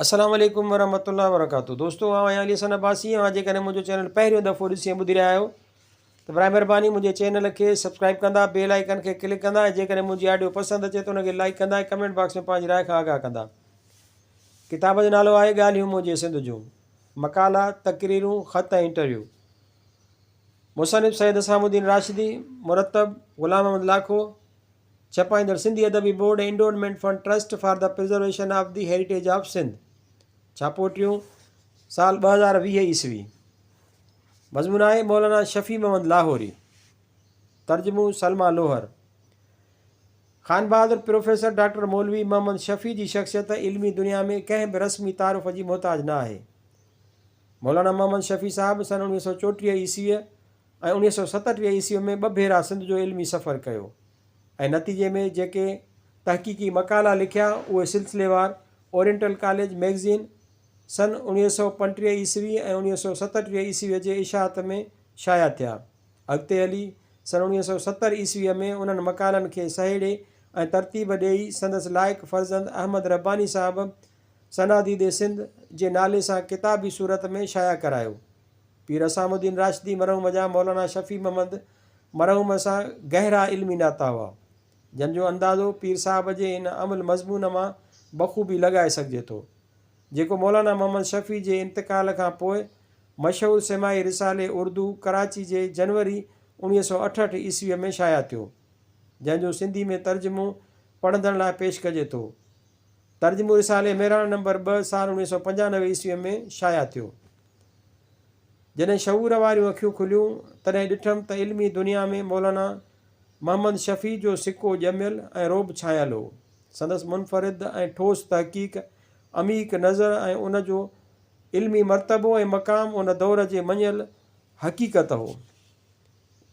السلام عليڪم ورحمة الله وبرڪاته دوستو آئون آهيان علي حسن عباسي اوهان جيڪڏهن منهنجو چينل پهريون دفعو ڏسي ۽ ٻڌي رهيا آهيو ته برائي مهرباني منهنجي چينل کي سبسڪرائب ڪندا بيل آئيڪن کي ڪلڪ ڪندا ۽ جيڪڏهن منهنجي آڊيو پسند اچي ته ان کي لائڪ ڪندا ۽ ڪمينٽ باڪس ۾ پنهنجي راء کان آگاهه ڪندا ڪتاب جو نالو آهي ڳالهيون منهنجي سنڌ جون مقالا تقريرون خط ۽ انٽرويو مصنف سيد حسام الدين راشدي مرتب Ghulam Ahmad Lakho ڇپائيندڙ Sindhi Adabi board ۽ endowment fund trust for the preservation of the heritage of Sindh ڇاپو ٽيون سال 2020 عيسوي مضمون آهي مولانا شفيع محمد لاهوري ترجمو سلميٰ لوهر خانبهادر پروفيسر ڊاڪٽر مولوي محمد شفيع جي شخصيت علمي دنيا ۾ ڪنهن به رسمي تعارف جي محتاج نه آهي. مولانا محمد شفيع صاحب سن 1934 عيسويء ۽ 1937 عيسويء ۾ ٻه ڀيرا سنڌ جو علمي سفر ڪيو ۽ نتيجي ۾ جيڪي تحقيقي مقالا لکيا اهي سلسليوار اورينٽل ڪاليج مئگزين سن 1935 عيسوي ۽ 1937 عيسويء جي اشاعت ۾ شايع ٿيا. اڳتي هلي سن 1970 عيسويء ۾ انهن مقالن کي سهيڙي ۽ ترتيب ڏيئي سندس لائق فرزند احمد رباني صاحب صناديد سنڌ جي نالي سان ڪتابي صورت ۾ شايع ڪرايو. پير حسام الدين راشدي مرحوم جا مولانا شفيع محمد مرحوم سان گهرا علمي ناتا هئا، جن جو اندازو پير صاحب جي هن املهه مضمون مان بخوبي لڳائي سگهجي ٿو، جيڪو مولانا محمد شفيع جي انتقال کان پوء مشهور سيمائي رسالي اردو ڪراچي جي جنوري 1968 عيسويء ۾ شايع ٿيو، جنهن جو سنڌي ۾ ترجمو پڙهندڙن لاء پيش ڪجي ٿو. ترجمو رسالي مهراڻ نمبر ٻه سال 1995 عيسويء ۾ شايع ٿيو. جڏهن شعور واريون اکيون کليون، تڏهن ڏٺم ته علمي دنيا ۾ مولانا محمد شفيع جو سڪو ڄميل ۽ رعب ڇانيل هو. سندس منفرد ۽ ٺوس تحقيق، عميق نظر ۽ ان جو علمي مرتبو ۽ مقام ان دور جي مڃيل حقيقت هو.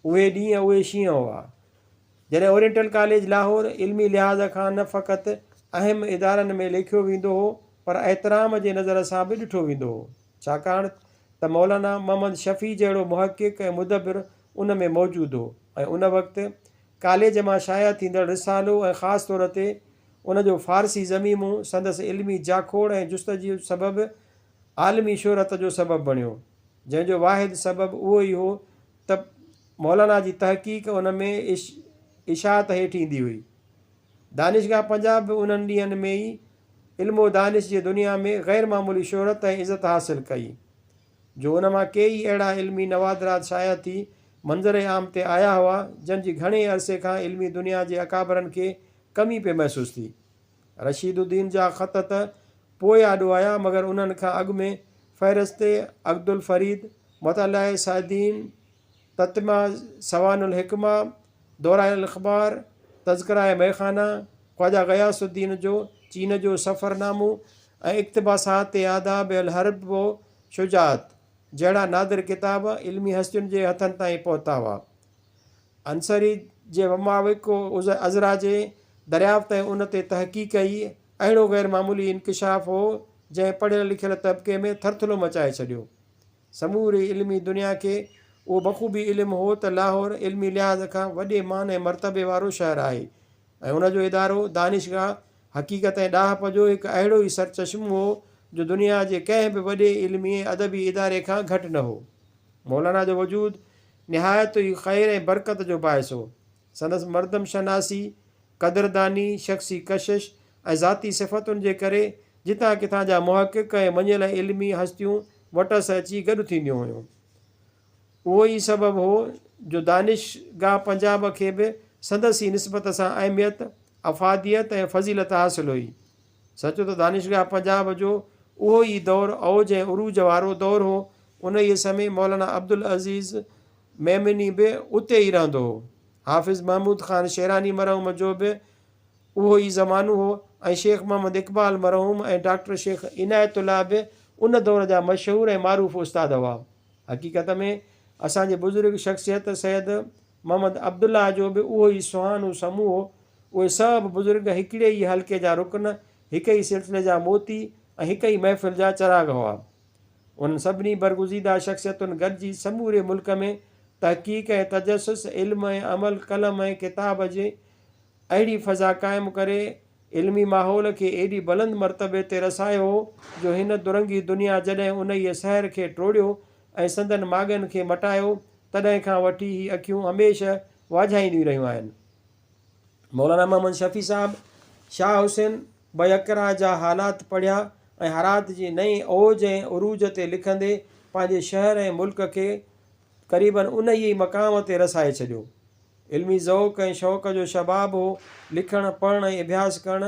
اهي ڏينهن اهي شينهن هئا، جڏهن اورينٽل ڪاليج لاهور علمي لحاظ کان نه فقط اهم ادارن ۾ ليکيو ويندو هو، پر احترام جي نظر سان به ڏٺو ويندو هو، ڇاڪاڻ ته مولانا محمد شفيع جهڙو محقق ۽ مدبر ان ۾ موجود هو ۽ ان وقت ڪاليج مان شايع ٿيندڙ رسالو ۽ خاص طور تي ان جو فارسي ضميمو سندس علمي جاکوڙ ۽ جستجو سبب عالمي شهرت جو سبب بڻيو، جنهن جو واحد سبب اهو ئي هو ته مولانا جي تحقيق ان ۾ اشاعت هيٺ ايندي هئي. دانشگاهه پنجاب به انهن ڏينهن ۾ ئي علم و دانش جي دنيا ۾ غير معمولي شهرت ۽ عزت حاصل ڪئي، جو ان مان ڪيئي اهڙا علمي نوادرات شايع ٿي منظر عام تي آيا هئا، جن جي گهڻي عرصي کان علمي دنيا جي اڪابرن کي ڪمي پئي محسوس ٿي. رشيد الدين جا خط ته پوء آڏو آيا، مگر انهن کان اڳ ۾ فهرست عقد الفريد، مطالعه سعدين، تتمه سوان الحڪمه، دوران الاخبار، تذڪره ميخانه، خواجه غياث الدين جو چين جو سفرنامو ۽ اقتباسات آداب الحرب و شجاعت جهڙا نادر ڪتاب علمي هستين جي هٿن تائين پهتا هئا. عنصري جي وماوڪ عذرا جي دريافت ۽ ان تي تحقيق ئي اهڙو غير معمولي انڪشاف هو، جنهن پڙهيل لکيل طبقي ۾ ٿرٿلو مچائي ڇڏيو. سموري علمي دنيا کي اهو بخوبي علم هو ته لاهور علمي لحاظ کان وڏي مان ۽ مرتبي وارو شهر آهي ۽ ان جو ادارو دانشگاهه حقيقت ۽ ڏاهپ جو هڪ اهڙو ئي سرچشمو هو جو دنيا جي ڪنهن به وڏي علمي ۽ ادبي اداري کان گهٽ نه هو. مولانا جو وجود نهايت ئي خير ۽ برڪت جو باعث هو. سندس مردم شناسي، قدرداني، شخصي ڪشش ۽ ذاتي صفتن جي ڪري جتان ڪٿان جا محقق ۽ مڃيل علمي هستيون وٽس اچي گڏ ٿينديون هيون. اهو ئي سبب هو جو دانش گاهه پنجاب کي به سندس ئي نسبت سان اهميت، افاديت ۽ فضيلت حاصل هئي. سچ ته دانشگاهه پنجاب جو اهو ئي دور اوج ۽ عروج وارو دور هو. انهيء سمي مولانا عبدالعزيز ميمني به اتي ئي رهندو هو. حافظ محمود خان شيراني مرحوم جو به اهو ئي زمانو هو ۽ شيخ محمد اقبال مرحوم ۽ ڊاڪٽر شيخ عنايت الله به ان دور جا مشهور ۽ معروف استاد هئا. حقيقت ۾ اسان جي بزرگ شخصيت سيد محمد عبدالله جو به اهو ئي سهانو سموهه هو. اهي سڀ بزرگ هڪڙي ئي حلقي جا رڪن، هڪ ئي سلسلي جا موتي ۽ هڪ ئي محفل جا چراغ هئا. انهن سڀني برگزيده شخصيتن گڏجي سموري ملڪ ۾ تحقيق ۽ تجسس، علم ۽ عمل، قلم ۽ ڪتاب جي اهڙي فضا قائم ڪري علمي ماحول کي ايڏي بلند مرتبي تي رسايو هو جو هن درنگي دنيا جڏهن انهيء سحر کي ٽوڙيو ۽ سندن ماڳن کي مٽايو، تڏهن کان وٺي هي اکيون هميشه واجهائينديون رهيون آهن. مولانا محمد شفيع صاحب شاهه حسين بيقرا جا حالات پڙهيا ۽ هرات جي نئين اوج ۽ عروج تي لکندي پنهنجي شهر ۽ ملڪ کي قريباً انهيء ئي مقام تي رسائي ڇڏيو. علمي ذوق ۽ شوق جو شباب هو، لکڻ، پڙهڻ ۽ اڀياس ڪرڻ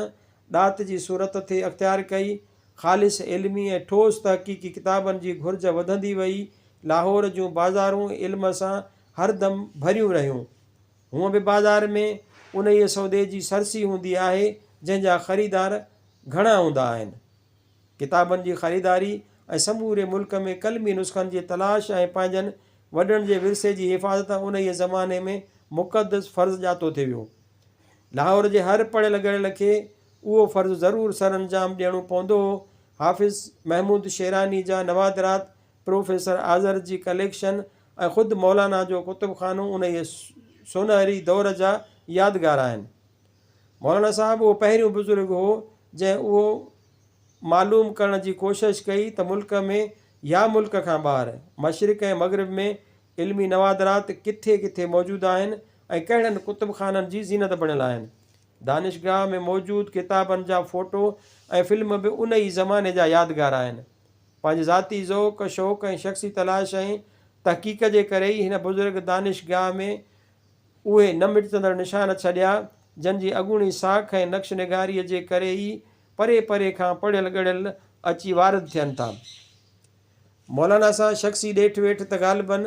ڏات جي صورت ٿي اختيار ڪئي. خالص علمي ۽ ٺوس تحقيقي ڪتابن جي گهرج وڌندي وئي. لاهور جون بازارون علم سان هر دم ڀريون رهيون. هونء به بازار ۾ انهيء سودي جي سرسي هوندي آهي، جنهن جا خريدار گهڻا هوندا آهن. ڪتابن جي خريداري ۽ سموري ملڪ ۾ قلمي نسخن جي تلاش ۽ پنهنجن وڏن جي ورثي جي حفاظت انهيء زماني ۾ مقدس فرض ڄاتو ٿي ويو. لاهور جي هر پڙهيل ڳڙهيل کي اهو فرض ضرور سرانجام ڏيڻو پوندو هو. حافظ محمود شيراني جا نوادرات، پروفيسر آذر جي ڪليڪشن ۽ خود مولانا جو ڪتب خانو انهيء سونهري دور جا يادگار آهن. مولانا صاحب اهو پهريون بزرگ هو جنهن اهو معلوم ڪرڻ جي ڪوشش ڪئي ته ملڪ ۾ يا ملڪ کان ٻاهر، مشرق ۽ مغرب ۾ علمي نوادرات ڪٿي ڪٿي موجود آهن ۽ ڪهڙن ڪتب خانن جي زينت بڻيل آهن. دانشگاهه ۾ موجود ڪتابن جا فوٽو ۽ فلم به ان ئي زماني جا يادگار آهن. پنهنجي ذاتي ذوق، شوق ۽ شخصي تلاش ۽ تحقيق جي ڪري ئي هن بزرگ دانشگاهه ۾ اهي نه مٽجندڙ نشان ڇڏيا، جن جي اڳوڻي ساک ۽ نقش نگاريء جي ڪري ئي پري پري کان پڙهيل ڳڙهيل اچي وارد ٿين ٿا. مولانا سان شخصي ڏيٺ ويٺ ته غالباً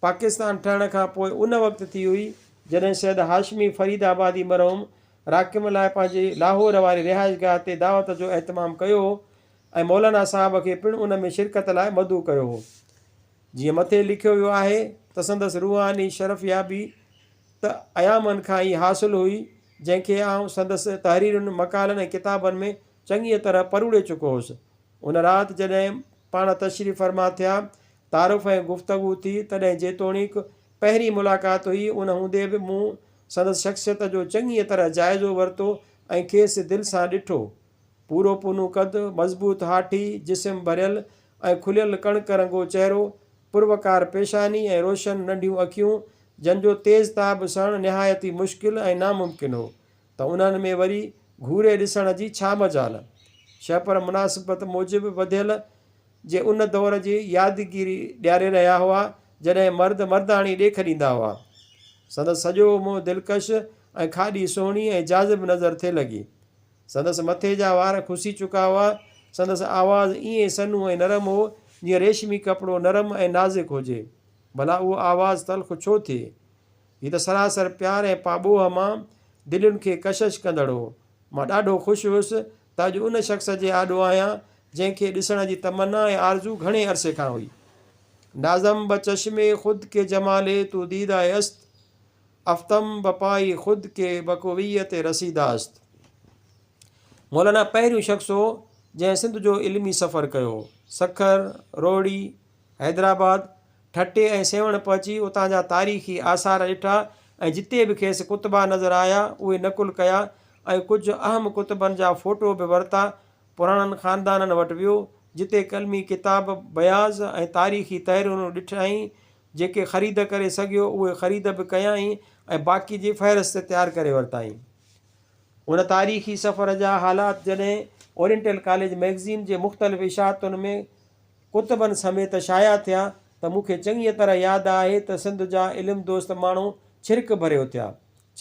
پاڪستان ٺهڻ کان پوء ان وقت ٿي هئي، جڏهن سيد هاشمي فريد آبادي مرحوم راقم لاء پنهنجي لاهور واري رهائشگاهه تي دعوت جو اهتمام ڪيو هو ۽ مولانا صاحب کي پڻ ان ۾ شرڪت لاء مدعو ڪيو هو. جيئن مٿي لکيو ويو آهي ته سندس روحاني شرفيابي ته ايامن کان ئي حاصل هئي، جنهن کي آئون سندس تحريرن، مقالن ۽ ڪتابن ۾ چڱيء طرح پروڙي چڪو هوس. ان رات جڏهن پاڻ تشريف فرما ٿيا، تعارف ۽ گفتگو ٿي، تڏهن جيتوڻيڪ پهرين ملاقات هئي، ان هوندي به مون سندس شخصيت جو چڱيء طرح جائزو ورتو ۽ کيس دل سان ڏٺو. پورو پونو قد، مضبوط هاٺي، جسم ڀريل ۽ کليل ڪڻڪ رنگو چهرو، پروقار پيشاني ۽ روشن ننڍيون اکيون، جن جو تيز تاب سهڻ نهايت ئي مشڪل ۽ ناممڪن هو، ته انهن ۾ وري گهوري ڏسڻ جي ڇا مجال؟ شهپر مناسبت موجب وڌيل، جي ان دور جي يادگيري ڏياري رهيا هئا، جڏهن مرد مرداڻي ڏيک ڏيندا هئا. سندس سڄو منهن دلڪش ۽ کاڏي سهڻي ۽ جاذب نظر ٿي لڳي. سندس مٿي جا وار کسي چڪا هئا. سندس آواز ائين سنهو ۽ نرم هو، جيئن ريشمي ڪپڙو نرم ۽ نازڪ هجي. ڀلا اهو آواز تلخ ڇو ٿئي؟ هي ته سراسر پيار ۽ پاٻوهه مان دلين کي ڪشش ڪندڙ هو. مان ڏاڍو خوش هيس ته اڄ ان شخص جي آڏو آهيان، جنهن کي ڏسڻ جي تمنا ۽ آرزو گهڻي عرصي کان هئي. نازم بچشم خود ڪه جمال تو ديده است. افتم بپائي خود ڪي بقويت رسيده است. مولانا پهريون شخص هو جنهن سنڌ جو علمي سفر ڪيو هو. سکر، روهڙي، حيدرآباد، ٺٽي ۽ سيوهڻ پهچي اتان جا تاريخي آثار ڏٺا ۽ جتي به کيس ڪتبا نظر آيا اهي نقل ڪيا ۽ ڪجهه اهم ڪتبن جا فوٽو به ورتا. پراڻن خاندانن وٽ ويو جتي قلمي ڪتاب بياض ۽ تاريخي تحريرون ڏٺائين جيڪي خريد ڪري سگهيو اهي خريد به ڪيائين ۽ باقي جي فهرست تيار ڪري ورتائين. ان تاريخي سفر جا حالات جڏهن اورينٽل ڪاليج مئگزين جي مختلف اشاعتن ۾ ڪتبن سميت شايع ٿيا ته مون کي چڱيء طرح ياد آهي ته سنڌ جا علم دوست ماڻهو ڇرڪ ڀري اٿيا،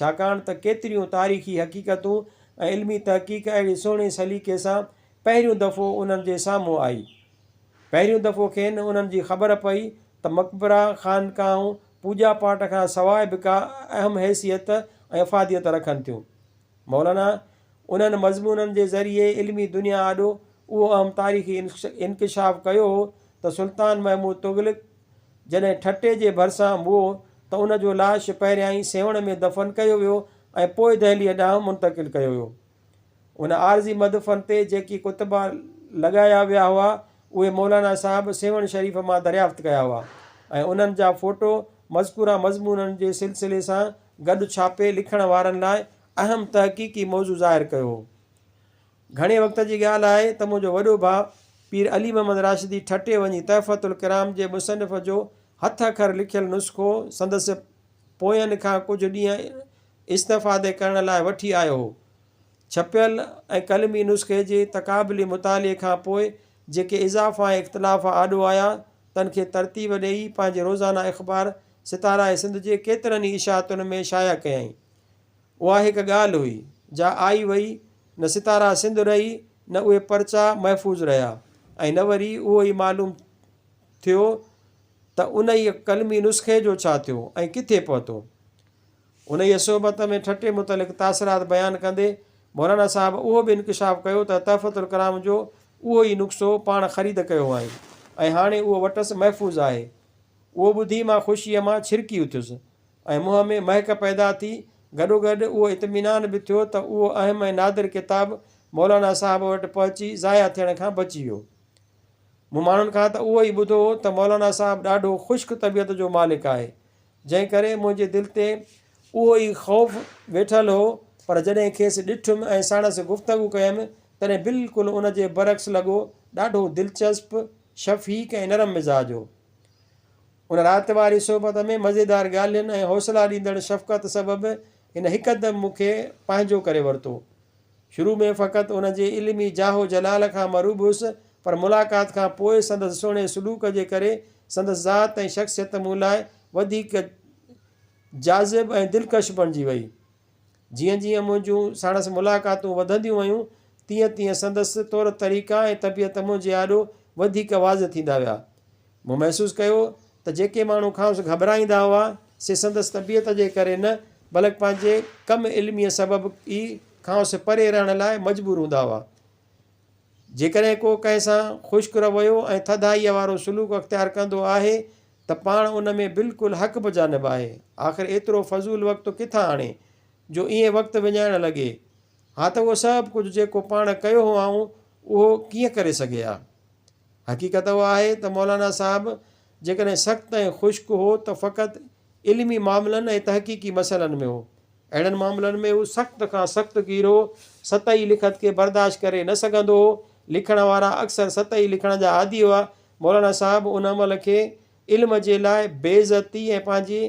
ڇاڪاڻ ته ڪيتريون تاريخي حقيقتون ۽ علمي تحقيق اهڙي سهڻي سليقي سان پهريون دفعو انهن جي سامهون آئي. پهريون دفعو کين انهن جي خبر پئي ته مقبرا، خانقاهون پوڄا پاٽ کان سواء به ڪا اهم حيثيت ۽ افاديت رکن ٿيون. مولانا انهن مضمونن جي ذريعي علمي دنيا آڏو اهو اهم تاريخي انڪشاف ڪيو هو ته سلطان محمود تغلق جڏهن ٺٽي جي ڀرسان مئو ته ان جو لاش پهريائين سيوهڻ ۾ دفن ڪيو ويو ۽ پوء دهليء ڏانهن منتقل ڪيو ويو. ان عارضي مدفن تي جيڪي ڪتبا لڳايا ويا هئا، اهي مولانا صاحب سيوهڻ شريف مان دريافت ڪيا هئا ۽ انهن جا فوٽو مذڪوره مضمونن جي سلسلي سان گڏ ڇاپي لکڻ وارن لاء اهم تحقيقي موضوع ظاهر ڪيو هو. گهڻي وقت جي ڳالهه آهي ته منهنجو وڏو ڀاء پير علي محمد راشدي ٺٽي وڃي تحفة الڪرام جي مصنف جو هٿ اکر لکيل نسخو سندس پوين کان ڪجهه ڏينهن استفادي ڪرڻ لاء وٺي آيو هو. ڇپيل ۽ قلمي نسخي جي تقابلي مطالعي کان پوء جيڪي اضافا ۽ اختلاف آڏو آيا، تن کي ترتيب ڏيئي پنهنجي روزانه اخبار ستاره سنڌ جي ڪيترن ئي اشاعتن ۾ شايع ڪيائين. اها هڪ ڳالهه هئي، جا آئي وئي، نه ستاره سنڌ رهي، نه اهي پرچا محفوظ رهيا ۽ نه وري اهو ئي معلوم ٿيو ته انهيء قلمي نسخي جو ڇا ٿيو ۽ ڪٿي پهتو. انهيء صحبت ۾ ٺٽي متعلق تاثرات بيان ڪندي مولانا صاحب اهو به انڪشاف ڪيو ته تحفة الڪرام جو اهو ئي نسخو پاڻ خريد ڪيو هئائين ۽ هاڻي اهو وٽس محفوظ آهي. اهو ٻڌي مان خوشيء مان ڇرڪي اٿيس ۽ منهن ۾ مهڪ پيدا ٿي، گڏوگڏ اهو اطمينان به ٿيو ته اهو اهم ۽ نادر ڪتاب مولانا صاحب وٽ پهچي ضايع ٿيڻ کان بچي ويو. مون ماڻهن کان ته اهو ئي ٻڌو هو ته مولانا صاحب ڏاڍو خشڪ طبيعت جو مالڪ آهي، جنهن ڪري منهنجي دل تي اهو ئي خوف ويٺل هو، پر جڏهن کيس ڏٺم ۽ ساڻس گفتگو ڪيم، تڏهن بلڪل ان جي برعڪس لڳو، ڏاڍو دلچسپ، شفيق ۽ نرم مزاج هو. ان رات واري صحبت ۾ مزيدار ڳالهين ۽ حوصلا ڏيندڙ شفقت سبب هن هڪدم مون کي پنهنجو ڪري ورتو. شروع ۾ فقط ان جي علمي جاه و جلال کان مرعوب هيس، پر ملاقات کان پوء سندس سهڻي سلوڪ جي ڪري سندس ذات ۽ شخصيت مون لاء وڌيڪ جاذب ۽ دلڪش بڻجي وئي. جيئن جيئن منهنجون ساڻس ملاقاتون وڌنديون ويون، تيئن تيئن سندس طور طريقا ۽ طبيعت منهنجي آڏو وڌيڪ واضح ٿيندا ويا. مون محسوس ڪيو ته جيڪي ماڻهو کانئس گهٻرائيندا هئا، سي سندس طبيعت جي ڪري نه، بلڪ پنهنجي ڪم علميء سبب ئي کانئس پري رهڻ لاء مجبور هوندا هئا. جيڪڏهن ڪو ڪنهن سان خشڪ رويو ۽ ٿڌائيء وارو سلوڪ اختيار ڪندو آهي ته پاڻ ان ۾ بلڪل حق بجانب آهي. آخر ايترو فضول وقت ڪٿان آڻي، جو ائين وقت وڃائڻ لڳي؟ ها ته اهو سڀ ڪجهه جيڪو پاڻ ڪيو هئائون، اهو ڪيئن ڪري سگهي ها؟ حقيقت اها آهي ته مولانا صاحب جيڪڏهن سخت ۽ خشڪ هو ته فقط علمي معاملن ۽ تحقيقي مسئلن ۾ هو. اهڙن معاملن ۾ هو سخت کان سخت گير هو. سطحي لکت کي برداشت ڪري نه سگهندو هو. لکڻ وارا اڪثر سطحي لکڻ جا عادي هئا. مولانا صاحب ان عمل کي علم جي لاء بي عزتي ۽ پنهنجي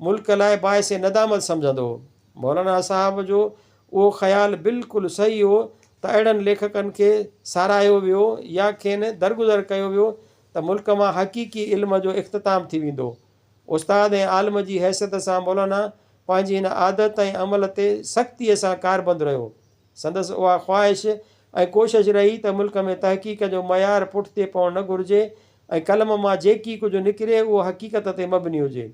ملڪ لاء باعث ندامت سمجهندو هو. مولانا صاحب جو اهو خيال بلڪل صحيح هو ته اهڙن ليکڪن کي ساراهيو ويو يا کين درگذر ڪيو ويو ته ملڪ مان حقيقي علم جو اختتام ٿي ويندو. استاد ۽ عالم جي حيثيت سان مولانا پنهنجي هن عادت ۽ عمل تي سختيء سان ڪاربند رهيو. سندس اها خواهش ۽ ڪوشش رهي ته ملڪ ۾ تحقيق جو معيار پٺتي پوڻ نه گهرجي ۽ قلم مان جيڪي ڪجهه نڪري اهو حقيقت تي مبني هجي.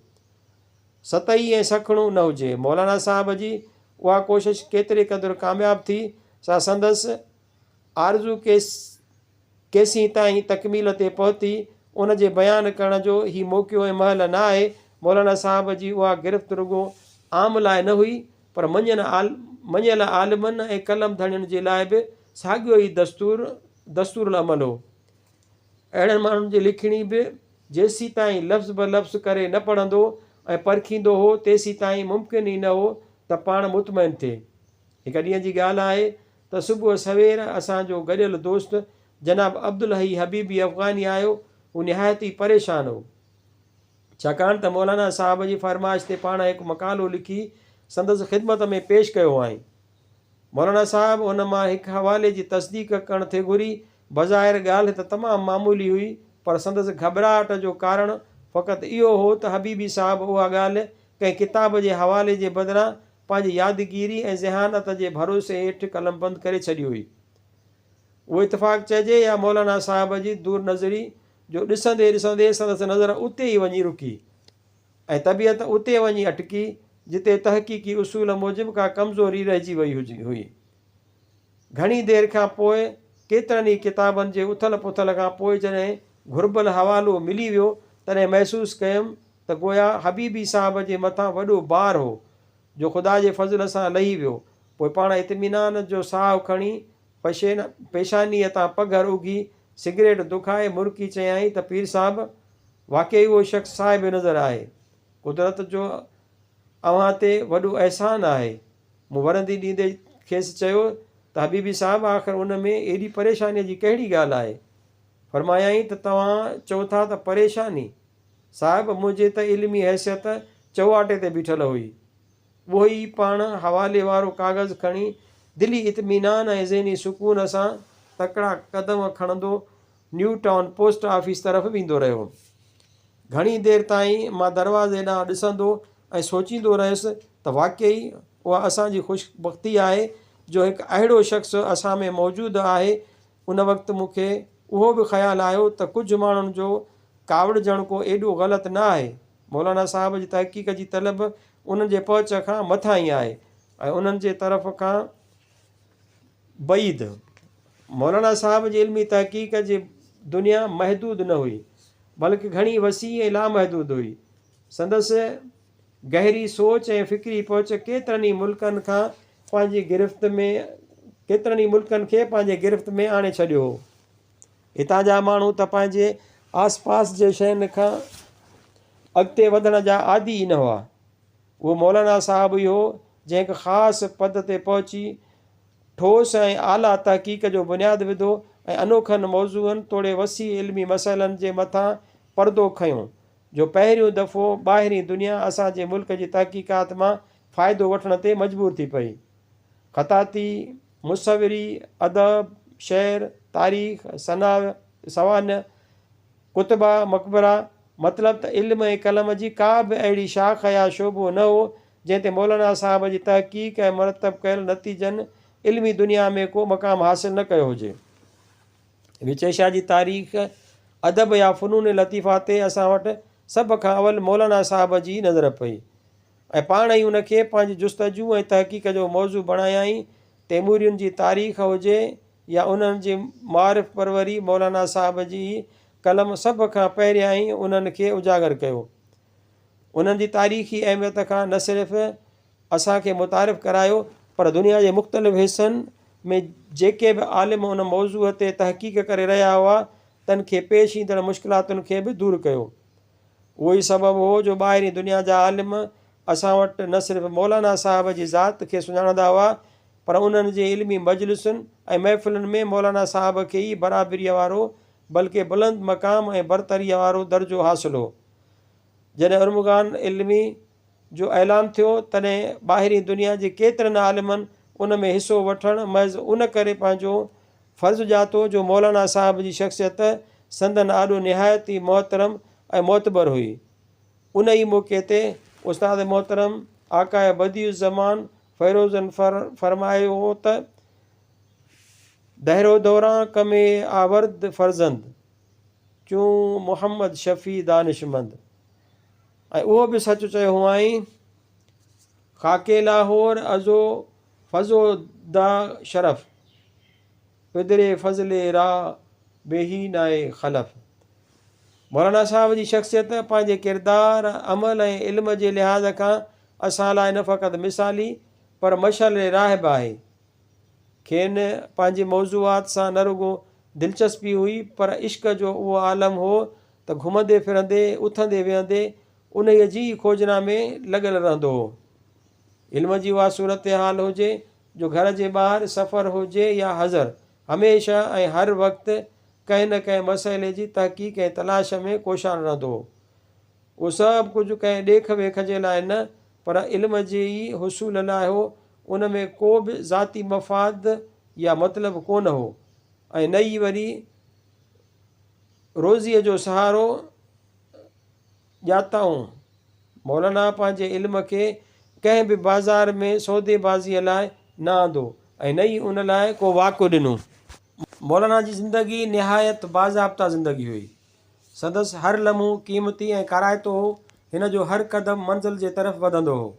سطحي ۽ سکڻو نه هجي. مولانا صاحب جي اها ڪوشش ڪيتري قدر ڪامياب ٿي، سا سندس آرزو ڪيسين تائين تڪميل تي پهتي، ان جي بيان ڪرڻ جو هي موقعو ۽ مهل نه آهي. مولانا صاحب جي اها گرفت رڳو عام لاء نه هئي، پر مڃيل عالمن ۽ قلم ڌڻين جي لاء به ساڳيو ئي دستور دستور العمل هو. اهڙن ماڻهن جي لکڻي به جيسيتائين لفظ به لفظ ڪري نه پڙهندو ۽ پرکيندو هو، تيسيتائين ممڪن ئي نه هو ته پاڻ مطمئن ٿئي. هڪ ڏينهن جي ڳالهه آهي ته صبح سوير اسان جو گڏيل دوست جناب عبدالحئي حبيبي افغاني آيو. هو نهايت ئي پريشان هو. ڇاڪاڻ ته مولانا صاحب جي فرمائش تي پاڻ هڪ مقالو لکي سندس خدمت ۾ پيش ڪيو هئائين. مولانا صاحب ان مان هڪ حوالي جي تصديق ڪرڻ ٿي گهري. بظاهر ڳالهه ته تمام معمولي هئي، پر سندس گهٻراهٽ جو ڪارڻ فقط اهو هو ته حبيبي صاحب اها ڳالهه ڪنهن ڪتاب جي حوالي جي بدران پنهنجي يادگيري ۽ ذهانت جي ڀروسي هيٺ قلمبند ڪري ڇڏي هئي. اهو اتفاق چئجي يا مولانا صاحب جي دور نظري جو ڏسندي ڏسندي سندس نظر اتي ئي وڃي رڪي. ۽ طبيعت اتي وڃي اٽڪي، جتي تحقيقي اصول موجب ڪا ڪمزوري رهجي وئي هئي. گهڻي دير کان پوء ڪيترن ئي ڪتابن جي اٿل پٿل کان پوء جڏهن گهربل حوالو ملي ويو، تڏهن محسوس ڪيم ته گويا حبيبي صاحب جي مٿان وڏو بار هو، جو خدا جي فضل سان لهي ويو. پوء پاڻ اطمينان جو ساهه کڻي، پيشانيء تان پگهر اگهي، سگريٽ دکائي، مرڪي چيائين ته پير صاحب! واقعي اهو شخص صاحب نظر آهي. قدرت جو اوهان تي وڏو احسان آهي. مون ورندي ڏيندي کيس چيو ته حبيبي صاحب آخر ان ۾ ايڏي پريشانيء جي ڪهڙي ڳالهه آهي؟ فرمايائين ته توهان چئو ٿا ته پريشاني؟ صاحب منهنجي ته علمي حيثيت چؤواٽي تي بيٺل هئي. اهو ئي پاڻ حوالي وارو ڪاغذ کڻي دلي اطمينان ۽ ذهني سڪون سان تڪڙا قدم کڻندو نيو ٽائون پوسٽ آفيس طرف ويندو رهيو. گهڻي دير تائين مان دروازي ڏانهن ڏسندو ۽ سوچيندو رهيس ته واقعي اها اسان جي خوش بختي آهي جو هڪ اهڙو شخص اسان ۾ موجود آهي. ان وقت مون کي اهو به خيال آيو ته ڪجهه ماڻهن جو ڪاوڙجڻ ڪو ايڏو غلط نه آهي. مولانا صاحب جي تحقيق جي طلب انهن جي پهچ کان مٿانهين آهي ۽ انهن جي طرف کان بعيد. مولانا صاحب جي علمي تحقيق جي دنيا محدود نه هئي، بلڪ گهڻي وسيع ۽ لامحدود هئي. سندس گهري سوچ ۽ فڪري پهچ ڪيترن ئي ملڪن کان پنهنجي گرفت ۾ ڪيترن ئي ملڪن کي پنهنجي گرفت ۾ آڻي ڇڏيو هو. هتان جا ماڻهو ته پنهنجي آس پاس جي شين کان اڳتي وڌڻ جا عادي ئي نه هئا. اهو مولانا صاحب ئي هو جنهن هڪ خاص پد تي پهچي ٺوس ۽ اعليٰ تحقيق جو بنياد وڌو ۽ انوکن موضوعن توڙي وسيع علمي مسئلن جي مٿان پردو کنيو جو پهريون دفعو ٻاهرين دنيا اسان جي ملڪ جي تحقيقات مان فائدو وٺڻ تي مجبور ٿي پئي. خطاطي، مصوري، ادب، شعر، تاريخ، سوانح، ڪتبا، مقبرا، مطلب ته علم ۽ قلم جي ڪا به اهڙي شاخ يا شعبو نه هو، جنهن تي مولانا صاحب جي تحقيق ۽ مرتب ڪيل نتيجن علمي دنيا ۾ ڪو مقام حاصل نه ڪيو هجي. وچ ايشيا جي تاريخ، ادب يا فنون لطيفه تي اسان وٽ سڀ کان اول مولانا صاحب جي ئي نظر پئي ۽ پاڻ ئي ان کي پنهنجي جستجو ۽ تحقيق جو موضوع بڻايائين. تيمورين جي تاريخ هجي يا انهن جي معارف پروري مولانا صاحب جي ئي قلم سڀ کان پهريائين انهن کي اجاگر ڪيو. انهن جي تاريخي اهميت کان نه صرف اسان کي متعارف ڪرايو پر دنيا جي مختلف حصن ۾ جيڪي به عالم ان موضوع تي تحقيق ڪري رهيا هئا تن کي پيش ايندڙ مشڪلاتن کي به دور ڪيو. اهو ئي سبب هو جو ٻاهرين دنيا جا عالم اسان وٽ نه صرف مولانا صاحب جي ذات کي سڃاڻندا هئا پر انهن جي علمي مجلسن ۽ محفلن ۾ مولانا صاحب کي ئي برابريء وارو بلڪه بلند مقام ۽ برتريء وارو درجو حاصل هو. جڏهن ارمغان علمي جو اعلان ٿيو، تڏهن ٻاهرين دنيا جي ڪيترن عالمن ان ۾ حصو وٺڻ محض ان ڪري پنهنجو فرض ڄاتو جو مولانا صاحب جي شخصيت سندن آڏو نهايت ئي محترم ۽ معتبر هئي. ان ئي موقعي تي استاد محترم آقاء بديع الزمان فيروزن فرمايو هو ته، دهرو دوران ڪمي آورد فرزند، چون محمد شفيع دانشمند. ۽ اهو به سچ چيو هئائين، خاڪي لاهور ازو فضو دا شرف، پدري فضل را بيهي نائي خلف. مولانا صاحب جي شخصيت پنهنجي ڪردار، عمل ۽ علم جي لحاظ کان اسان لاء نه فقط مثالي پر مشعل راهه به آهي. کين پنهنجي موضوعات سان نه رڳو دلچسپي هئي پر عشق جو اهو عالم هو ته گهمندي ڦرندي، اٿندي ويهندي انهيء جي ئي کوجنا ۾ لڳل رهندو هو. علم جي اها صورتحال هجي جو گهر جي ٻاهر سفر هجي يا حضر، هميشه ۽ هر وقت ڪنهن نه ڪنهن مسئلي جي تحقيق ۽ تلاش ۾ ڪوشان رهندو هو. اهو سڀ ڪجهه ڪنهن ڏيک ويک جي لاء نه پر علم جي ئي حصول لاء هو، ان ۾ ڪو به ذاتي مفاد يا مطلب ڪونه هو ۽ نه ئي وري روزيء جو سهارو ڄاتائون. مولانا پنهنجي علم کي ڪنهن به بازار ۾ سوديبازيء لاء نه آندو ۽ نه ئي ان لاء ڪو واقعو ڏنو. مولانا جي زندگي نهايت باضابطه زندگي هئي. سندس هر لمحو قيمتي ۽ ڪارائتو هو. هن جو هر قدم منزل جي طرف وڌندو هو.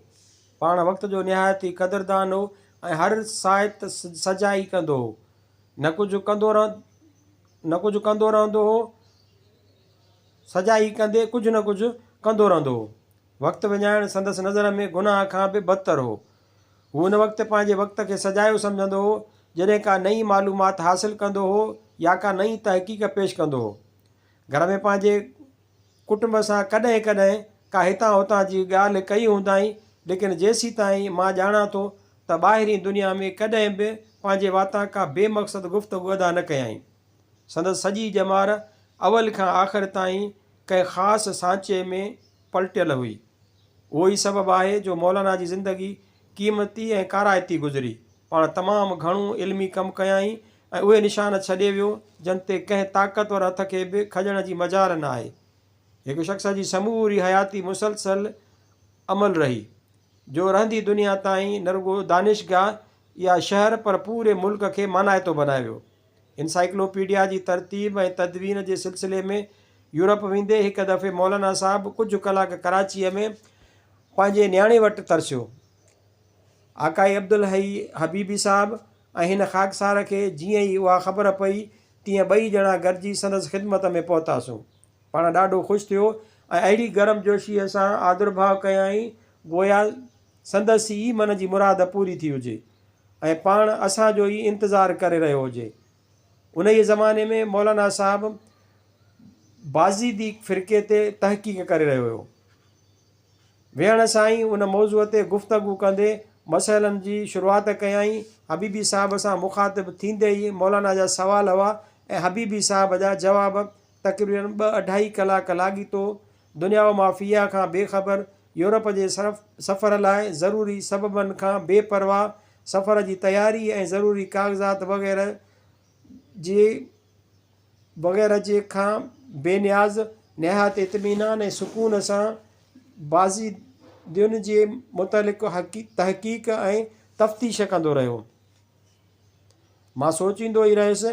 پاڻ وقت جو نهايت ئي قدردان هو ۽ هر ساعت سجائي ڪندو هو. نه ڪجهه ڪندو نه ڪجهه ڪندو رهندو هو، سجائي ڪندي ڪجهه نه ڪجهه ڪندو رهندو هو. وقت وڃائڻ سندس نظر ۾ گناهه کان به بدتر هو. هو ان وقت پنهنجي وقت کي سجايو سمجهندو هو، جڏهن ڪا نئين معلومات حاصل ڪندو هو يا ڪا نئين تحقيق پيش ڪندو هو. گهر ۾ پنهنجي ڪٽنب سان ڪڏهن ڪڏهن ڪا هتان هتان جي ڳالهه ڪئي هوندائين، ليڪن جيسيتائين مان ڄاڻان ٿو ته ٻاهرين دنيا ۾ ڪڏهن به پنهنجي واتان ڪا بي مقصد گفتگو ادا نه ڪيائين. سندس سڄي ڄمار اول کان آخر تائين ڪنهن خاص سانچي ۾ پلٽيل هئي. اهو ئي سبب آهي جو مولانا جي زندگي قيمتي ۽ ڪارائتي گذري. پاڻ تمام گهڻو علمي ڪم ڪيائين ۽ اهي نشان ڇڏي ويو، جن تي ڪنهن طاقتور هٿ کي به کڄڻ جي مجال نه آهي. هڪ شخص جي سموري حياتي مسلسل عمل رهي، جو رهندي دنيا تائين نه رڳو دانشگاهه يا شهر پر پوري ملڪ کي مانائتو بنائي ويو. انسائيڪلوپيڊيا جي ترتيب ۽ تدوين جي سلسلي ۾ يورپ ويندي هڪ دفعي مولانا صاحب ڪجهه ڪلاڪ ڪراچيء ۾ پنهنجي نياڻي وٽ ترسيو. آقائي عبدالحئي حبيبي صاحب ۽ هن خاڪسار کي جيئن ئي اها خبر پئي تيئن ٻئي ڄڻا گڏجي سندس خدمت ۾ پهتاسون. پاڻ ڏاڍو خوش ٿيو ۽ اهڙي گرمجوشيء سان آدرڀاء ڪيائين گويا سندس ئي من جي مراد پوري ٿي هجي ۽ پاڻ اسان جو ئي انتظار ڪري رهيو هجي. انهيء زماني ۾ مولانا صاحب بازيدي فرقي تي تحقيق ڪري رهيو هيو. ويهڻ سان ئي ان موضوع تي گفتگو ڪندي مسئلن جي شروعات ڪيائين. حبيبي صاحب سان مخاطب ٿيندي ئي مولانا جا سوال هئا ۽ حبيبي صاحب جا جواب تقريباً ٻه اڍائي ڪلاڪ لاڳيتو دنيا و ما فيها کان بي خبر، يورپ جي سفر لاء ضروري سببن کان بي پرواهه، سفر جي تياري ۽ ضروري ڪاغذات وغيره جي وغيره جي کان بي نياز، نهايت اطمينان ۽ سڪون سان بازيدين جي متعلق تحقيق ۽ تفتيش ڪندو رهيو. مان سوچيندو ئي رهيس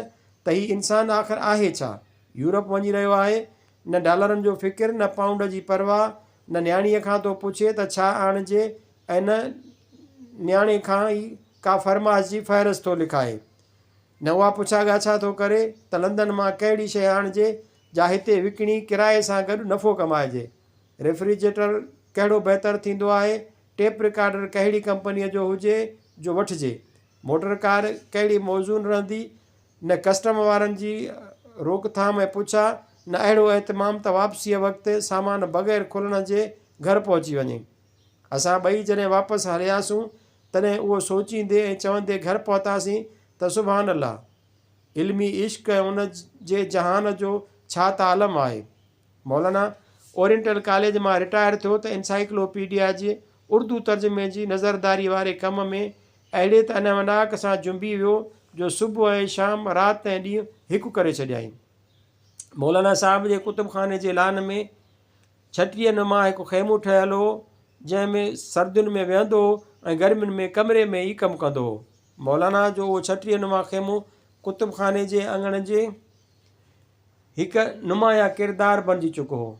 ته هي انسان آخر آهي ڇا؟ يورپ وڃي رهيو آهي، نه ڊالرن جو فڪر، نه پائونڊ جي پرواهه، نه نياڻيء کان ٿو پڇي ته ڇا آڻجي ۽ نه نياڻي کان ئي ڪا فرمائش جي فهرست ٿو لکائي. نه اها پڇا ڳاڇا ٿو ڪري ته لندن مان ڪهڙي شيء آڻجي جا هتي وڪڻي ڪرائي سان گڏ نفعو ڪمائجي. ريفريجريٽر ڪهڙو بهتر ٿيندو آهي، ٽيپ رڪارڊر ڪهڙي ڪمپنيء جو هجي جو وٺجي، موٽر ڪار ڪهڙي موزون رهندي، نه ڪسٽم وارن جي روڪٿام ۽ پڇا، نه اهڙو اهتمام ته واپسيء وقت سامان بغير کلڻ جي گهر پهچي وڃي. اسان ٻئي جڏهن واپس هلياسون، تڏهن اهو سوچيندي ۽ چوندي گهر پهتاسين ته سبحان الله! علمي عشق ۽ ان جي جهان جو ڇا ته عالم آهي. مولانا اورينٽل ڪاليج مان رٽائر ٿيو ته انسائيڪلوپيڊيا جي اردو ترجمي جي نظرداري واري ڪم ۾ اهڙي ته انوناڪ سان جنبي ويو جو صبح ۽ شام، رات ۽ ڏينهن هڪ ڪري ڇڏيائين. مولانا صاحب جي ڪتب خاني جي لان ۾ ڇٽيء نما هڪ خيمو ٺهيل هو، جنهن ۾ سردين ۾ ويهندو هو ۽ گرمين ۾ ڪمري ۾ ئي ڪم ڪندو هو. مولانا جو اهو ڇٽيء نما خيمو ڪتب خاني جي اڱڻ جي هڪ نمايان ڪردار بڻجي چڪو هو،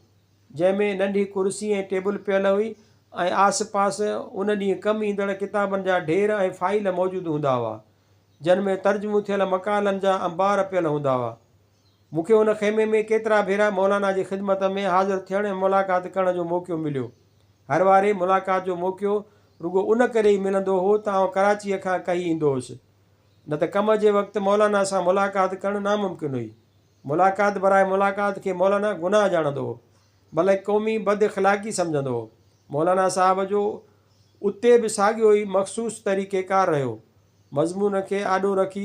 جنهن ۾ ننڍي ڪرسي ۽ ٽيبل پيل هئي ۽ آس پاس ان ڏينهن ڪم ايندڙ ڪتابن جا ڍير ۽ فائيل موجود هوندا هئا، جن ۾ ترجمو ٿيل مقالن جا انبار پيل هوندا هئا. مون کي ان خيمي ۾ ڪيترا ڀيرا مولانا جي خدمت ۾ حاضر ٿيڻ ۽ ملاقات ڪرڻ جو موقعو مليو. هر واري ملاقات جو موقعو رڳو ان ڪري ئي ملندو هو ته آئون ڪراچيء کان ڪهي ايندو هوس، نه ته ڪم جي وقت مولانا سان ملاقات ڪرڻ ناممڪن هئي. ملاقات براء ملاقات کي مولانا گناهه ڄاڻندو هو، بلڪ قومي بد اخلاقي سمجهندو هو. مولانا صاحب جو اتي به ساڳيو ئي مخصوص طريقه ڪار رهيو. مضمون کي آڏو رکي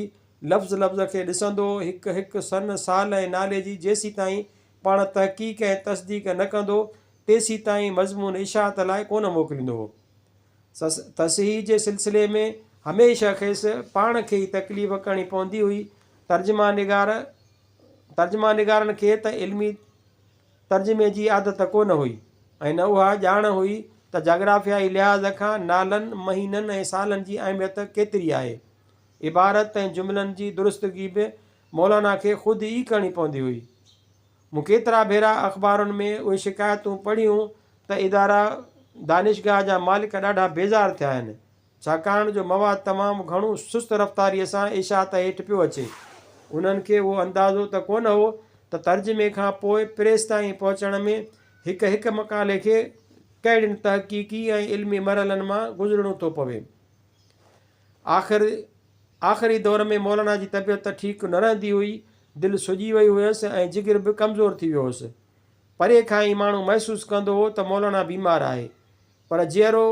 لفظ لفظ کي ڏسندو هو، هڪ هڪ سن، سال ۽ نالي جي جيسيتائين پاڻ تحقيق ۽ تصديق نه ڪندو، تيسيتائين مضمون اشاعت لاء ڪونه موڪليندو هو. تصحيح جي سلسلي ۾ هميشه کيس پاڻ کي ئي تڪليف ڪرڻي پوندي هئي. ترجمه نگار ترجمه نگارن کي ته علمي ترجمي جي عادت ڪونه هئي ۽ نه اها ڄاڻ هئي ته جاگرافيائي لحاظ کان نالن، مهينن ۽ سالن جي اهميت ڪيتري آهي. عبارت ۽ جملن جي درستگي به مولانا کي خود ئي ڪرڻي پوندي هئي. مون ڪيترا ڀيرا اخبارن ۾ اهي شڪايتون پڙهيون ته ادارا دانشگاهه جا مالڪ ڏاڍا بيزار ٿيا آهن، ڇاڪاڻ جو مواد تمام گهڻو سست رفتاريء سان اشاعت هيٺ پيو اچي. انهن کي اهو اندازو ته ڪونه هو ته ترجمي کان پوء پريس تائين پهچڻ ۾ هڪ هڪ مقالي کي ڪهڙين تحقيقي ۽ علمي مرحلن مان گذرڻو ٿو پوي. آخر آخري دور ۾ مولانا جي طبيعت ته ٺيڪ نه رهندي هئي، دل سڄي وئي هيس ۽ جگر به ڪمزور ٿي ويو هوس. پري کان ئي ماڻهو محسوس ڪندو هو ته مولانا بيمار آهي. پر جيئرو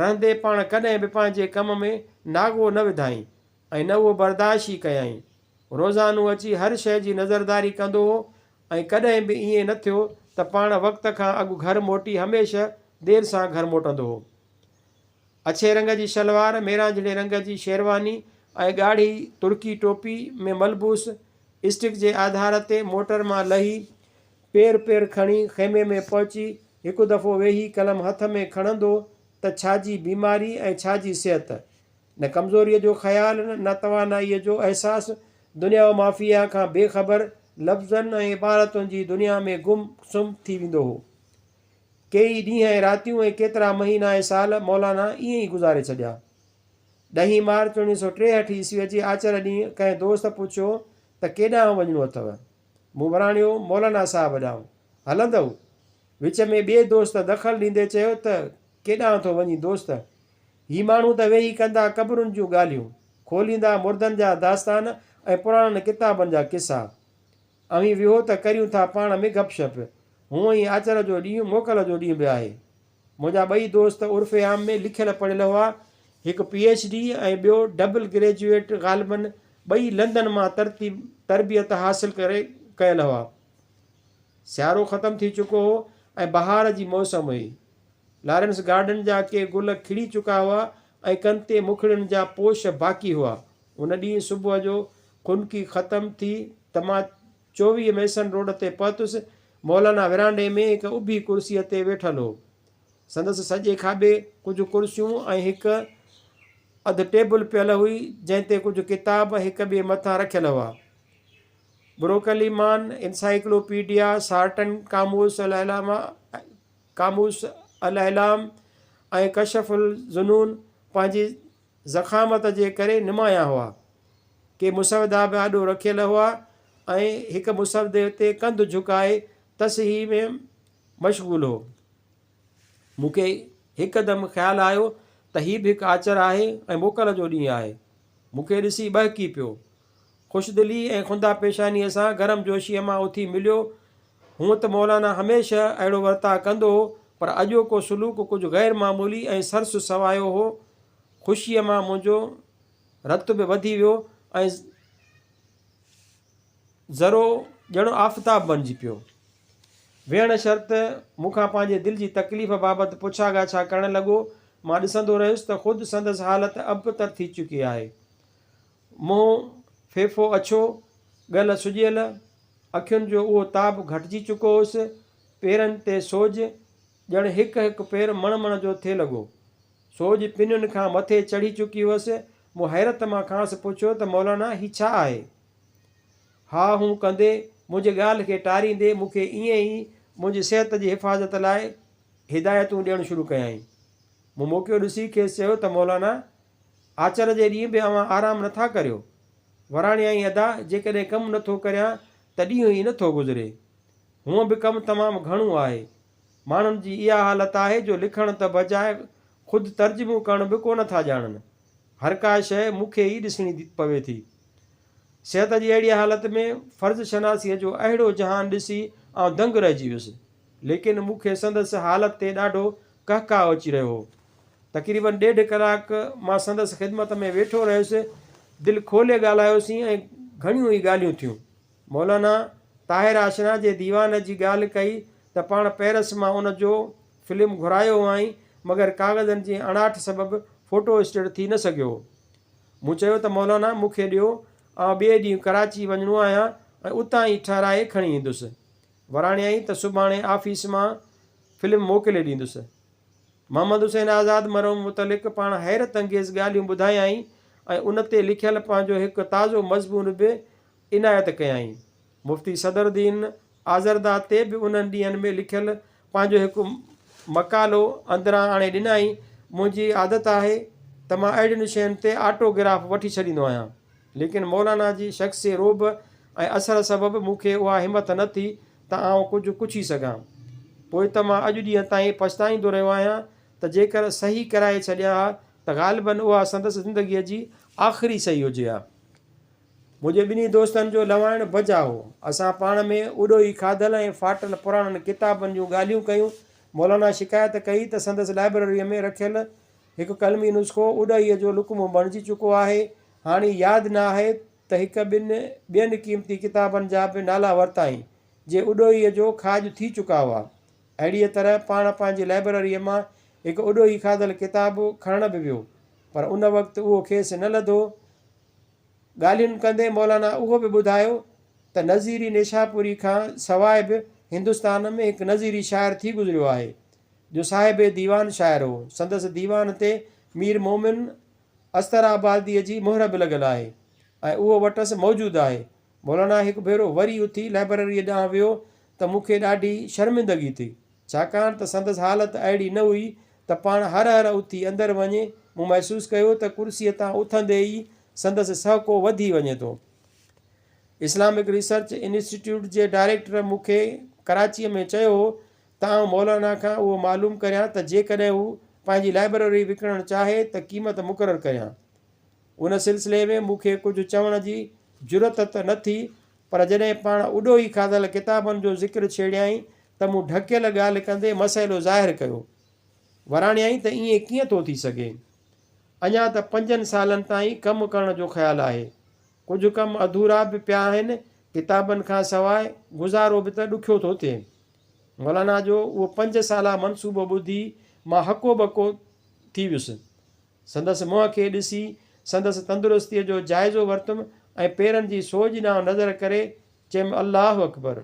رهندي پاڻ ڪڏهن به پنهنجي ڪم ۾ ناغو نه وڌائين. ۽ نه اهو برداشت ئي ڪيائين. روزانو اچي هر شيء جي نظرداري ڪندو هو ۽ ڪڏهن به ائين نه ٿيو ته پاڻ وقت کان اڳ گهر موٽي هميشه دير سان گهر موٽندو هو. اڇي رنگ جي شلوار، ميرانجهڙي رنگ جي شيرواني ۽ ڳاڙهي ترڪي ٽوپي ۾ ملبوس اسٽڪ جي آڌار تي موٽر مان لهي پير پير کڻي خيمي ۾ پهچي هڪ دفعو ويهي قلم هٿ ۾ کڻندو ته ڇا جي بيماري ۽ ڇا جي صحت؟ نه ڪمزوريء جو خيال نه توانائيء جو احساس، دنيا و مافيها کان بي خبر، لفظن ۽ عبارتن جي دنيا ۾ گم سم ٿي ويندو هو. ڪيئي ڏينهن ۽ راتيون ۽ ڪيترا مهينا ۽ سال مولانا ائين ئي گذاري ڇڏيا. ڏهين مارچ 1963 عيسويء جي آچر ڏينهن ڪنهن دوست پڇيو ته ڪيڏانهن وڃڻو اٿئو؟ مون وراڻيو، مولانا صاحب ڏانهن. هلندؤ؟ وچ ۾ ٻئي دوست دخل ڏيندي چيو ته ڪيڏانهن ٿو وڃين دوست؟ هي ماڻهو ته ويهي ڪندا قبرن جون ڳالهيون، کوليندا مردن جا داستان ۽ پراڻن ڪتابن جا قصا. اوهين ويهو ته ڪريون ٿا پاڻ ۾ گپ شپ. هونء ئي آچر جو ڏينهن موڪل جو ڏينهن به آهي. منهنجا ٻئي دوست عرف عام ۾ لکيل پڙهيل هئا، هڪ پي ايڇ ڊي ۽ ٻيو ڊبل گريجوئيٽ غالباً ٻئي لندن مان ترتيب تربيت حاصل ڪري ڪيل هئا. سيارو ختم ٿي چڪو هو ۽ بهار جي موسم هئي. لارنس گارڊن جا ڪي گل کڙي چڪا هئا ۽ ڪن تي مکڙين جا پوش باقي هئا. ان ڏينهن صبح جو خنڪي ختم ٿي ته مان 24 ميسن روڊ تي پهتس. مولانا ورانڊي ۾ هڪ اڀي ڪرسيء تي ويٺل هو. سندس سڄي کاٻي ڪجهه ڪرسيون ۽ هڪ اڌ ٽيبل پيل هئي، جنهن تي ڪجهه ڪتاب هڪ ٻئي مٿان رکيل هئا. بروڪليمان انسائيڪلوپيڊيا، سارٽن قاموس العلامه، قاموس الاعلام ۽ ڪشف الظنون پنهنجي ضخامت جي ڪري نمايان هئا. ڪي مسودا به آڏو رکيل هئا ۽ هڪ مسودي تي ڪنڌ جهڪائي تصحيح ۾ مشغول هو. مون کي هڪدم خيال آيو ته هي به هڪ آچر آهي ۽ موڪل جو ڏينهن آهي. مون کي ڏسي ٻهڪي پيو. خوشدلي ۽ خنده پيشانيء سان گرم جوشيء مان اٿي مليو. هونء ته مولانا هميشه اهڙو ورتاء ڪندو هو، پر اڄوڪو سلوڪ ڪجهه غير معمولي ۽ سرس سوايو هو. خوشيء مان منهنجو رت به وڌي ويو ۽ ذرو ڄڻ آفتاب بڻجي پيو. ويهڻ شرط مون کان پنهنجي دل جي تڪليف بابت پڇا ڳاڇا ڪرڻ لڳو. مان ڏسندو رهيس ته خود سندس حالت ابتر ٿي چڪي آهي. منهن ڦيڦو اڇو، ڳل سڄيل، اکين جو اهو تاب گهٽجي چڪو هوس، پيرن تي سوڄ، ڄڻ هڪ هڪ پير مڻ مڻ جو ٿي لڳو. سوڄ پنين کان مٿي چڙهي چڪي هئس. مون حيرت مان کانئس پڇيو ته مولانا هي ڇا آهي؟ ها هون ڪندي، منهنجي ڳالهه کي ٽاريندي مون کي ائين ئي منهنجي صحت جي حفاظت لاء هدايتون ڏيڻ شروع ڪيائين. مون موقعو ڏسي کيس چيو ته مولانا! آچر جي ڏينهن به اوهان آرام نه ٿا ڪريو؟ وراڻيائين ادا! جيڪڏهن ڪم نه ٿو ڪريان ته ڏينهن ئي نه ٿو گذري. هونء به ڪم تمام گهڻو آهي. ماڻهن جي اها حالت آهي جو لکڻ ته بجاء خود ترجمو ڪرڻ به ڪونه ٿا ڄاڻن. هر ڪا شيء مون کي ئي ڏسڻي پوي ٿي. صحت جي اهڙيء حالت ۾ فرض شناسيء جو اهڙو جهان ڏسي آئون دنگ رهجي ويس. ليڪن مون کي سندس حالت تي ڏاڍو قهقهاء اچي رهيو هو. تقريباً ڏيڍ ڪلاڪ مان سندس خدمت ۾ ويٺو رهيس. دل کولي ڳالهايوسين ۽ گهڻيون ئي ڳالهيون ٿيون. مولانا طاهر آشنا جي ديوان جي ڳالهه ڪئي ته پاڻ پئرس مان ان جو فلم گهرايو هئائين، مگر ڪاغذن جي اڻاٺ سبب فوٽو اسٽيٽ ٿي نه سگهيو هو. مون چيو ته مولانا مون کي ڏيو، آئون ٻئي ڏينهن ڪراچي وڃڻو آهيان ۽ اتان ئي ٺهرائي کڻي ايندس. وراڻيائين ته سڀاڻي آفيس مان فلم موڪلي ڏيندس. محمد حسين آزاد مرحوم متعلق پاڻ حيرت انگيز ڳالهيون ٻڌايائين ۽ ان تي لکيل پنهنجو هڪ تازو مضمون به عنايت ڪيائين. مفتي صدر الدين آزرده تي به انهن ڏينهن ۾ لکيل پنهنجو هڪ مقالو اندران آڻي ڏنائين. منهنجي عادت آهي ته مان اهڙين شين تي آٽو گراف وٺي ڇڏيندو آهيان. ليڪن مولانا جي شخصي رعب ۽ اثر سبب مون کي اها همٿ نه ٿي ته آئون ڪجهه ڪڇي سگهان. پوء ته مان اڄ ڏينهن تائين پڇتائيندو رهيو آهيان ته جيڪر صحيح ڪرائي ڇڏيان ها ته غالباً اها سندس زندگيء جي آخري صحيح هجي ها. منهنجي ٻنهي دوستن جو لنوائڻ بجا هو. اسان پاڻ ۾ اڏوهي کاڌل ۽ ڦاٽل پراڻن ڪتابن جون ڳالهيون ڪيون. مولانا شڪايت ڪئي ته سندس لائبرريء ۾ رکيل هڪ قلمي نسخو اڏوهيء جو لقمو بڻجي چڪو آهي. هاڻي ياد نه آهي ته هڪ ٻن ٻين قيمتي ڪتابن جا به نالا ورتائين، جي اڏوهيء جو کاڄ ٿي چڪا هئا. اهڙيء طرح پاڻ پنهنجي لئبرريء مان هڪ اڏوهي کاڌل ڪتاب کڻڻ به ويو، پر ان وقت اهو کيس نه لڌو. ڳالهين ڪندي مولانا اهو به ٻڌايو ته نظيري نيشاپوري کان سواء به هندستان ۾ هڪ نظيري شاعر ٿي گذريو آهي، جو صاحب ديوان شاعر هو. سندس ديوان تي مير مومن استرآباديء جي مهر به لڳل آهي ۽ اهو وٽس موجود آهي. مولانا هڪ ڀيرو وري اٿي لئبرريء ڏانهن ويو ته مون کي ڏاڍي شرمندگي ٿي، ڇاڪاڻ ته سندس حالت اهڙي نه هئي ته پاڻ هر هر اٿي اندر وڃي. مون محسوس ڪيو ته ڪرسيء تان اٿندي ئي سندس سهڪو وڌي وڃي ٿو. اسلامڪ ريسرچ انسٽيٽيوٽ جي ڊائريڪٽر مون کي ڪراچيء ۾ چيو هو ته آئون مولانا کان اهو معلوم ڪريان ته جيڪڏهن هو پنهنجي لائبرري وڪڻڻ چاهي ته قيمت مقرر ڪريان. ان سلسلي ۾ مون کي ڪجهه چوڻ جي جرئت ته نه ٿي پر جڏهن پاڻ اڏوهي کاڌل ڪتابن جو ذڪر ڇيڙيائين ته مون ڍڪيل ڳالهه ڪندي مسئلو ظاهر ڪيو. وراڻيائين ته ائين ڪيئن ٿو ٿي سگهي؟ اڃا ته پنجن سالن تائين ڪم ڪرڻ جو خيال آهي. ڪجهه ڪم اڌورا به پيا آهن، ڪتابن کان سواء گذارو به ته ڏکيو ٿو ٿئي. مولانا جو اهو پنج سالا منصوبو ٻڌي مان هڪو ٻڪو ٿي ويس. سندس منهن کي ڏسي سندس تندرستيء جو جائزو ورتم ۽ پيرن جي سوڄ ڏانهن نظر ڪري چيم الله اڪبر!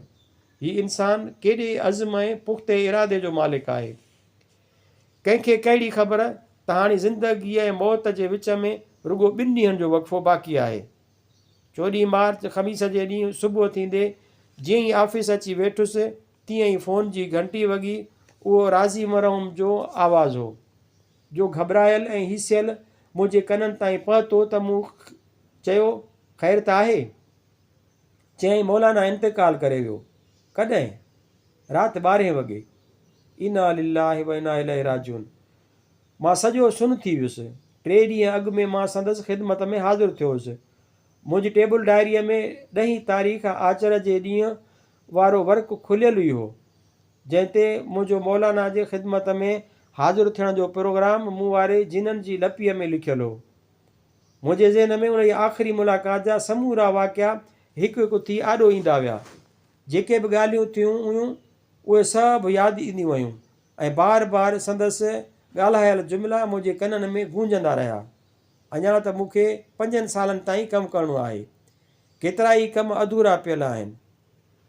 هي انسان ڪيڏي عزم ۽ پختي ارادي جو مالڪ آهي. ڪنهن کي ڪهڙي خبر ته هاڻي زندگيء ۽ موت جي وچ ۾ رڳو ٻن ڏينهن جو وقفو باقي آهي. چوڏهين مارچ خميس جي ڏينهن صبح ٿيندي جيئن ئي آفيس اچي ويٺس تيئن ئي فون جي گهنٽي وڳي، اهو راضي مرحوم جو آواز هو، جو گهٻرايل ۽ هيسيل منهنجي ڪنن تائين پهتو ته مون چيو خير ته آهي؟ چيائين مولانا انتقال ڪري ويو. ڪڏهن؟ رات ٻارهين وڳي. انا لله و انا اليه راجعون. مان سڄو سن ٿي ويس. ٽي ڏينهن اڳ ۾ مان سندس خدمت ۾ حاضر ٿيو هوس. منهنجي ٽيبل ڊائريء ۾ ڏهين تاريخ آچر جي ڏينهن وارو ورق کليل ئي هو، جنهن تي منهنجو مولانا جي خدمت ۾ حاضر ٿيڻ جو پروگرام مون واري جنن جي لپيء ۾ لکيل هو. منهنجي ذهن ۾ انهيء آخري ملاقات جا سمورا واقعا هڪ هڪ ٿي آڏو ايندا ويا. جيڪي به ڳالهيون ٿيون هيون، اهي سڀ ياد اينديون ويون ۽ بار بار سندس ڳالهايل جملا منهنجي ڪنن ۾ گونجندا رهيا. اڃا ته مون کي پنجن سالن تائين ڪم ڪرڻو آهي. ڪيترائي ڪم اڌورا پيل آهن.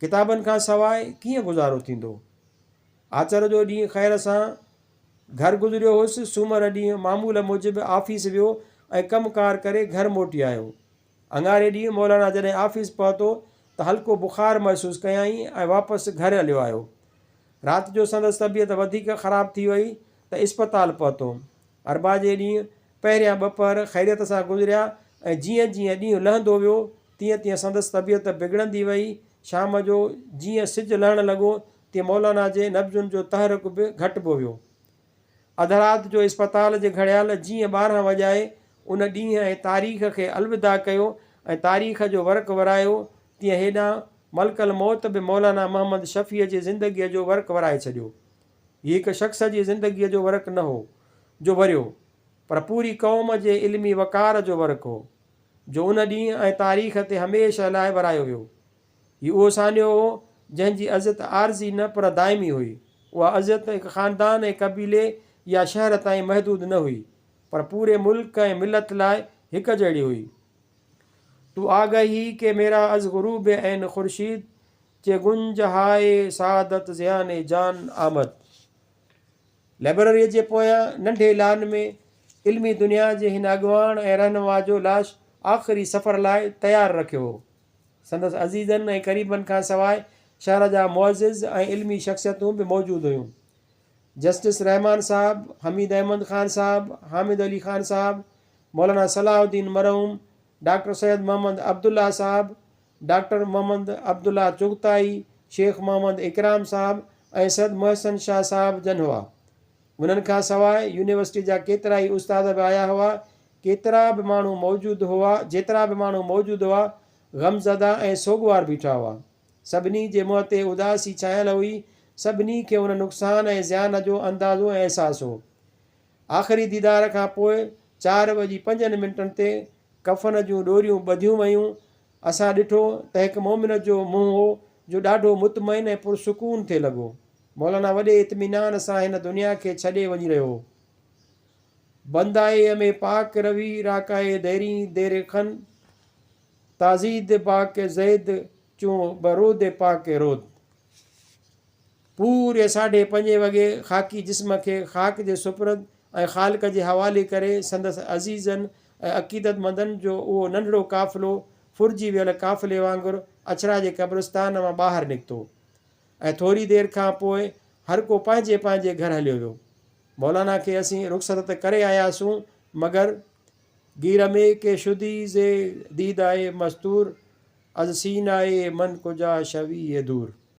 ڪتابن کان سواء ڪيئن گذارو ٿيندو؟ آچر جو ڏينهن خير سان گهر گذريو هوس. سومر ڏينهن معمول موجب آفيس ويو ۽ ڪم ڪار ڪري گهر موٽي آيو. اڱاري ڏينهن مولانا جڏهن آفيس پهتو ته هلڪو بخار محسوس ڪيائين ۽ واپس گهر هليو آيو. رات جو سندس طبيعت وڌيڪ خراب ٿي وئي ته اسپتال پهتو. اربع جي ڏينهن پهريان ٻه پهر خيريت سان گذريا ۽ جيئن جيئن ڏينهن لهندو ويو تيئن تيئن سندس طبيعت بگڙندي وئي. شام جو جيئن سج لهڻ لڳو تيئن مولانا جي نبضن جو تحرڪ به گهٽبو ويو. اڌ رات جو اسپتال جي گهڙيال جيئن 12 وڄائي ان ڏينهن ۽ تاريخ کي الوداع ڪيو ۽ تاريخ جو ورق ورايو تيئن هيڏانهن ملڪ الموت به مولانا محمد شفيع جي زندگيء جو ورق ورائي ڇڏيو. هي هڪ شخص جي زندگيء جو ورق نه هو جو وريو، پر پوري قوم جي علمي وقار جو ورق هو، جو ان ڏينهن ۽ تاريخ تي هميشه لاء ورايو ويو. هي اهو سانحو هو، جنهن جي اذيت عارضي نه پر دائمي هئي. اها اذيت هڪ خاندان ۽ قبيلي يا شهر تائين محدود نه هئي، پر پوري ملڪ ۽ ملت لاء هڪ جهڙي هئي. تو آگهي ڪي ميرا از غروب عين خورشيد چه گنج هاء سعادت زيان جان آمد. لئبرريء جي پويان ننڍي لان ۾ علمي دنيا جي هن اڳواڻ ۽ رهنما جو لاش آخري سفر لاء تيار رکيو هو. سندس عزيزن ۽ قريبن کان سواء شهر جا معزز ۽ علمي شخصيتون به موجود هيون. جسٽس رحمان صاحب، حميد احمد خان صاحب، حامد علي خان صاحب، مولانا صلاح الدين مرحوم، ڊاڪٽر سيد محمد عبدالله صاحب، ڊاڪٽر محمد عبدالله چغتائي، شيخ محمد اڪرام صاحب ۽ سيد محسن شاهه صاحب جن هئا. انهن کان سواء يونيورسٽي جا ڪيترائي استاد به آيا هئا. ڪيترا به ماڻهو موجود هئا، جيترا به ماڻهو موجود هئا، غمزده ۽ سوڳوار بيٺا هئا. سڀني جي منهن تي اداسي ڇانيل هئي. سڀني کي ان نقصان ۽ زيان جو اندازو ۽ احساس هو. آخري ديدار کان پوء چار وڄي پنجن منٽن تي ڪفن جون ڏوريون ٻڌيون ويون. اسان ڏٺو ته هڪ مؤمن جو منهن هو جو ڏاڍو مطمئن ۽ پرسڪون ٿي لڳو. مولانا وڏي اطمينان سان هن دنيا کي ڇڏي وڃي رهيو هو. بندائي ۾ پاڪ روي راڪائي ديرين دير خن تازيد باڪ زيد چون برود پاڪ رود. پوري ساڍي پنجين وڳي خاڪي جسم کي خاڪ جي سپرد ۽ خالق جي حوالي ڪري سندس عزيزن ۽ عقيدتمندن جو اهو ننڍڙو قافلو ڦرجي ويل قافلي وانگر اڇڙا جي قبرستان مان ٻاهر نڪتو ۽ ٿوري دير کان پوء هر ڪو پنهنجي پنهنجي گهر هليو ويو. مولانا کي اسين رخصت ته ڪري آياسون مگر گير ۾ ڪي شدي زي ديدائي مستور از سينائي من ڪجا شوي دور.